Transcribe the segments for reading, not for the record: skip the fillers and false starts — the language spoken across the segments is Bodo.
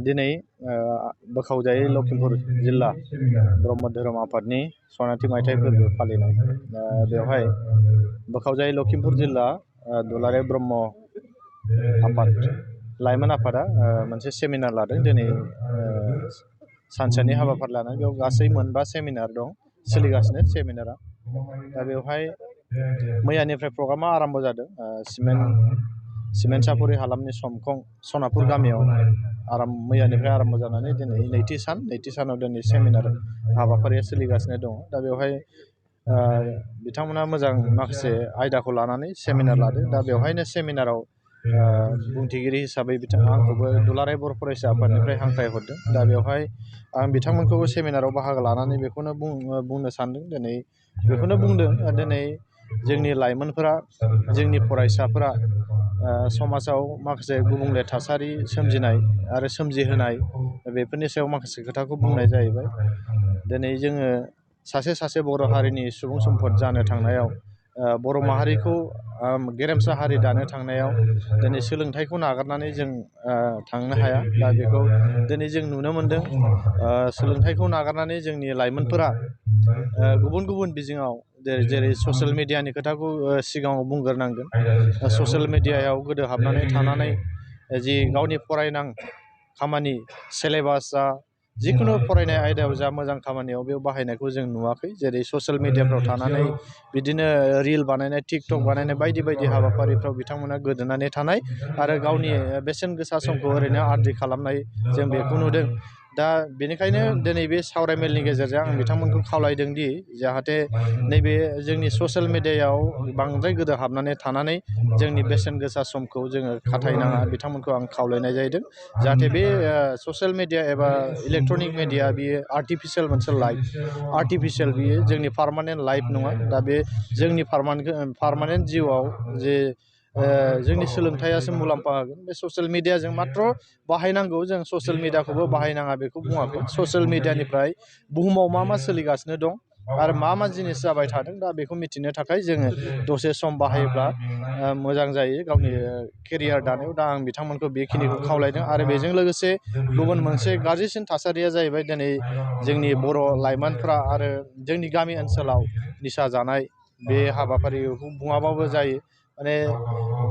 दिनै बोखावजायै लखिमपुर जिल्ला ब्रह्म धोरोम आफादनि सनाथि मायथाइ फोरबो फालिनाय बेवहाय बोखावजायै लखिमपुर जिल्ला दुलाराय ब्रह्म आफाद लाइमोन आफादा मोनसे सेमिनार लादों। दिनै सानसेनि हाबाफारि लानानै बेयाव गासै मोनबा सेमिनार दं, सोलिगासिनो सेमिनारा। दा बेवहाय मैयानिफ्राय प्रग्रामा आरम्भ जादों। सिमेन चापरि हालामनि समखं सनापुर गामियाव मैयानिफ्राय आरम्भ जानानै दिनै नैथि सानाव दिनै सेमिनार हाबाफारिया सोलिगासिनो दङ। दा बेवहाय बिथांमोना मोजां माखासे आयदाखौ लानानै सेमिनार लादों। दा बेवहायनो सेमिनाराव बुंथिगिरि हिसाबै बिथाङा आंखौबो दुलाराय बर' फरायसा आफादनिफ्राय हांख्रायहरदों। दा बेवहाय आं बिथांमोनखौबो सेमिनाराव बाहागो लानानै बेखौनो बुंनो सानदों। दिनै बेखौनो बुंदों, दिनै जोंनि लाइमोनफोरा, जोंनि फरायसाफोरा समाजाव माखासे गुबुंले थासारि सोमजिनाय आरो सोमजिहोनाय बेफोरनि सायाव माखासे खोथाखौ बुंनाय जाहैबाय। दिनै जोङो सासे बर' हारिनि सुबुं सम्पद जानो थांनायाव, बर' माहारिखौ गेरेमसा हारि दानो थांनायाव दिनै सोलोंथाइखौ नागारनानै जों थांनो हाया। दा बेखौ दिनै जों नुनो मोनदों। सोलोंथाइखौ नागारनानै जोंनि लाइमोनफोरा गुबुन बिजोङाव जेरै ससियेल मिडियानि खोथाखौ सिगाङाव बुंग्रोनांगोन। ससियेल मिडियायाव गोदोहाबनानै थानानै जि गावनि फरायनां खामानि सिलेबास जा जिखुनु फरायनाय आयदायाव जा मोजां खामानियाव बेयाव बाहायनायखौ जों नुवाखै। जेरै ससियेल मिडियाफ्राव थानानै बिदिनो रिल बानायनाय, टिकटक बानायनाय बायदि हाबाफारिफ्राव बिथांमोना गोदोनानै थानाय आरो गावनि बेसेन गोसा समखौ ओरैनो आद्रि खालामनाय जों बेखौ नुदों। दा बेनिखायनो दिनै बे सावरायमेलनि गेजेरजों आं बिथांमोनखौ खावलायदों दि जाहाथे नैबे जोंनि ससियेल मिडियायाव बांद्राय गोदोहाबनानै थानानै जोंनि बेसेन गोसा समखौ जोङो खाथायनाङा, बिथांमोनखौ आं खावलायनाय जाहैदों। जाहाथे बे ससियेल मिडिया एबा इलेक्ट्रनिक मिडिया बियो आर्टिफिसियेल मोनसे लाइफ, आर्टिफिसियेल बियो जोंनि पारमानेन्ट लाइफ नङा। दा बे जोंनि पारमानेन्ट जिउआव जे जोंनि सोलोंथाइयासो मुलाम्फा होगोन। बे ससियेल मिडियाजों मात्र बाहायनांगौ, जों ससियेल मिडियाखौबो बाहायनाङा बेखौ बुङाखै। ससियेल मिडियानिफ्राय बुहुमाव मा सोलिगासिनो दं आरो मा जिनिस जाबाय थादों, दा बेखौ मिथिनो थाखाय जोङो दसे सम बाहायोब्ला मोजां जायो गावनि केरियार दानायाव। दा आं बिथांमोनखौ बेखिनिखौ खावलायदों। आरो बेजों लोगोसे गुबुन मोनसे गाज्रिसिन थासारिया जाहैबाय दिनै जोंनि बर' लाइमोनफ्रा आरो जोंनि गामि ओनसोलाव निसा जानाय बे हाबाफारिखौ बुङाबाबो जायो। माने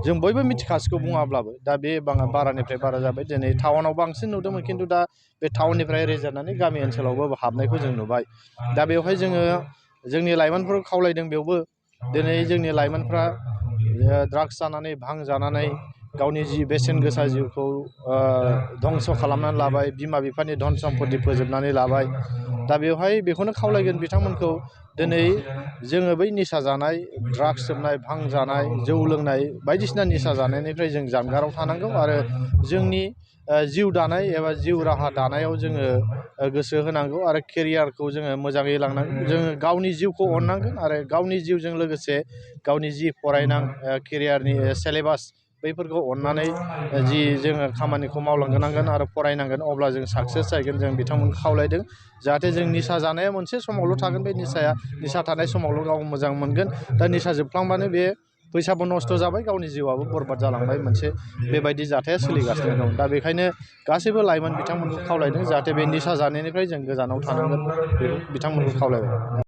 जों बयबो मिथिखासिगौ बुङाब्लाबो। दा बे बारानिफ्राय बारा जाबाय। दिनै टाउनाव बांसिन नुदोंमोन, खिन्थु दा बे टाउननिफ्राय रेजेरनानै गामि ओनसोलावबो हाबनायखौ जों नुबाय। दा बेवहाय जोङो जोंनि लाइमोनफोरखौ खावलायदों बेयावबो दिनै जोंनि लाइमोनफ्रा ड्राग्स जानानै, भां जानानै गावनि जि बेसेन गोसा जिउखौ धंस' खालामनानै लाबाय, बिमा बिफानि धन सम्पति फोजोबनानै लाबाय। दा बेवहाय बेखौनो खावलायगोन बिथांमोनखौ, दिनै जोङो बै निसा जानाय, ड्राग्स सोबनाय, भां जानाय, जौ लोंनाय बायदिसिना निसा जानायनिफ्राय जों जानगाराव थानांगौ आरो जोंनि जिउ दानाय एबा जिउ राहा दानायाव जोङो गोसो होनांगौ आरो केरियारखौ जोङो मोजाङै लांनांगौ। जोङो गावनि जिउखौ अननांगोन आरो गावनि जिउजों लोगोसे गावनि जि फरायनां केरियारनि सिलेबास बैफोरखौ अननानै जि जोङो खामानिखौ मावलांनांगोन आरो फरायनांगोन, अब्ला जों साक्सेस जागोन। जों बिथांमोनखौ खावलायदों जाहाथे जों निसा जानाया मोनसे समावल' थागोन। बे निसा थानाय समावल' गाव मोजां मोनगोन। दा निसा जोबफ्लांबानो बे फैसाबो नस्थ' जाबाय, गावनि जिउआबो बरबाद जालांबाय। मोनसे बेबायदि जाथाया सोलिगासिनो दं। दा बेखायनो गासैबो लाइमोन बिथांमोनखौ खावलायदों जाहाथे बे निसा जानायनिफ्राय जों गोजानाव थानांगोन, बेखौ बिथांमोनखौ खावलायबाय।